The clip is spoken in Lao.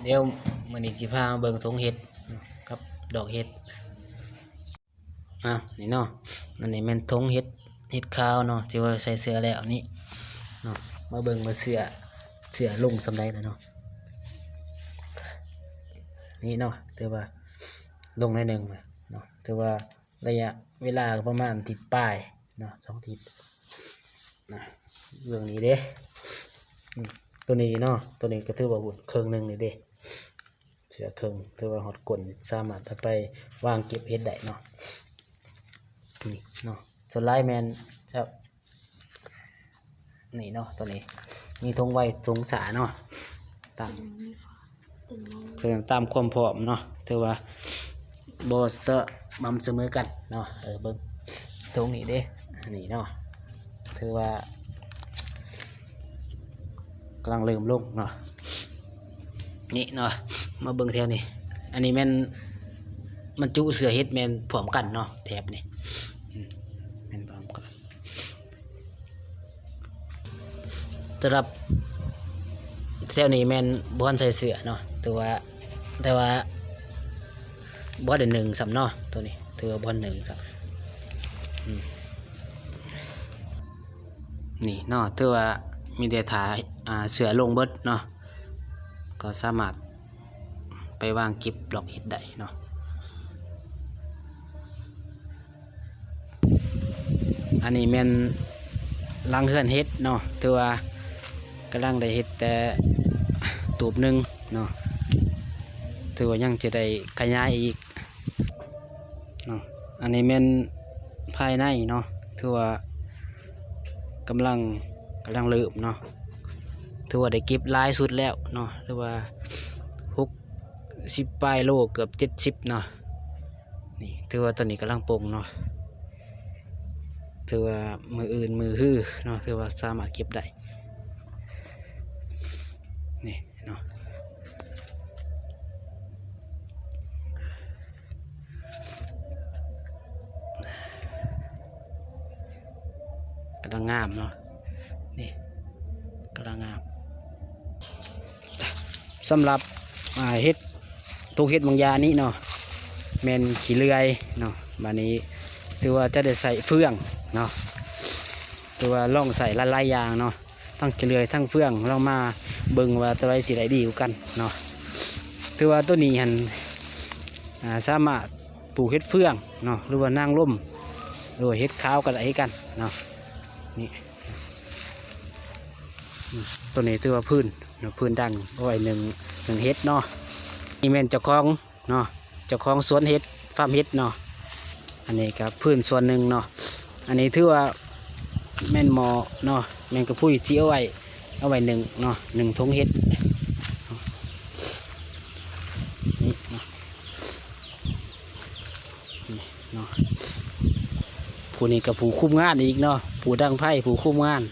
ດຽວມື້ນີ້ຊິພາມາເບິ່ງຖົງເຫັດກັບດອກເຫັດ. ອ່າ ນີ້ເນາະ ອັນນີ້ແມ່ນຖົງເຫັດ ເຫັດຂາວເນາະ ທີ່ວ່າໃສ່ເຊື້ອແລ້ວນີ້ເນາະ. ມາເບິ່ງວ່າເຊື້ອ ເຊື້ອລົງສ່ຳໃດແລ້ວເນາະ. ນີ້ເນາະ ຖືວ່າລົງໜ້ອຍໜຶ່ງເນາະ ຖືວ່າໄລຍະເວລາກໍປະມານອາທິດປາຍເນາະ ສອງອາທິດນະ. ເບື້ອງນີ້ເດ້ ອາ ໂຕນີ້ເນາະ ໂຕນີ້ກໍຖືວ່າເຄິ່ງໜຶ່ງນີ້ເດ້. ເສື້ອເຄິ່ງ ຖືວ່າຮອດກົ້ນ ສາມາດເອົາໄປວາງເກັບເຫັດໄດ້ເນາະ. ນີ້ເນາະ ສ່ວນຫຼາຍແມ່ນຈະ ນີ້ເນາະ ໂຕນີ້ມີຖົງໄວຖົງຊ້າເນາະ ຕາມ ເຄື່ອງຕາມຄວາມພ້ອມເນາະ ຖືວ່າບໍ່ສະໝ່ຳສະເໝີກັນເນາະ. ເອີ ເບິ່ງຖົງນີ້ເດ້ ນີ້ເນາະ ຖືວ່າ ກຳລັງເລີ່ມລົງເນາະ. ນີ້ເນາະ ມາເບິ່ງແຖວນີ້ ອັນນີ້ແມ່ນ ມັນຈຸເຊື້ອເຫັດແມ່ນພ້ອມກັນເນາະ ແຖບນີ້ ອືມ ແມ່ນພ້ອມກັນ. ສຳລັບແຖວນີ້ແມ່ນບໍ່ທັນໃສ່ເສື້ອເນາະ ຖືວ່າ ແຕ່ວ່າບໍ່ໄດ້ໜຶ່ງຊ້ຳເນາະ ໂຕນີ້ຖືວ່າບໍ່ໜຶ່ງຊ້ຳ ອືມ. ນີ້ເນາະ ຖືວ່າມີແຕ່ຖ້າ ອ່າ ເສື້ອລົງເບິດເນາະ ກໍສາມາດໄປວາງເກັບດອກເຫັດໄດ້ເນາະ. ອັນນີ້ແມ່ນຫຼັງເຮືອນເຫັດເນາະ ຖືວ່າກຳລັງໄດ້ເຮັດແຕ່ຕູບໜຶ່ງເນາະ ຖືວ່າຍັງຈະໄດ້ຂະຫຍາຍອີກ ເນາະ. ອັນນີ້ແມ່ນພາຍໃນເນາະ ຖືວ່າກຳລັງ ກຳລັງເລີ່ມເນາະ ຖືວ່າໄດ້ເກັບຫຼາຍສຸດແລ້ວເນາະ ຖືວ່າຫົກສິບປາຍໂລ ເກືອບເຈັດສິບເນາະ. ນີ້ຖືວ່າຕອນນີ້ກຳລັງປົ່ງເນາະ ຖືວ່າມື້ອື່ນມື້ຮືເນາະ ຖືວ່າສາມາດເກັບໄດ້ ນີ້ເນາະ. ກຳລັງງາມເນາະ ນີ້ກຳລັງງາມ. ສຳລັບ ອ່າ ເຫັດ ຖົງເຫັດບາງຢ່າງນີ້ເນາະ ແມ່ນຂີ້ເລື່ອຍເນາະ. ບາດນີ້ຖືວ່າຈະໄດ້ໃຊ້ເຟືອງເນາະ ຖືວ່າລອງໃຊ້ຫຼາຍໆຢ່າງເນາະ ທັງຂີ້ເລື່ອຍທັງເຟືອງ ລອງມາເບິ່ງວ່າໂຕໃດຊິໄດ້ດີກວ່າກັນເນາະ. ຖືວ່າໂຕນີ້ຫັ້ນ ອ່າ ສາມາດປູກເຫັດເຟືອງເນາະ ຫຼືວ່ານາງລົມ ຫຼືວ່າເຫັດຂາວກໍໄດ້ຄືກັນເນາະ. ນີ້ ໂຕນີ້ຖືວ່າພື້ນເນາະ ພື້ນດັງເອົາໄວ້ໜຶ່ງ ໜຶ່ງເຫັດເນາະ. ນີ້ແມ່ນເຈົ້າຂອງ ເນາະ ເຈົ້າຂອງສວນເຫັດ ຟາມເຫັດເນາະ. ອັນນີ້ກໍພື້ນສ່ວນໜຶ່ງເນາະ ອັນນີ້ຖືວ່າແມ່ນໝໍ້ເນາະ ແມ່ນກະພຸ້ຍທີ່ເອົາໄວ້ ເອົາໄວ້ໜຶ່ງເນາະ ໜຶ່ງຖົງເຫັດ ນີ້ເນາະ ນີ້ເນາະ. ຜູ້ນີ້ກໍຜູ້ຄຸມງານອີກເນາະ ຜູ້ດັງໄຟ ຜູ້ຄຸມງານ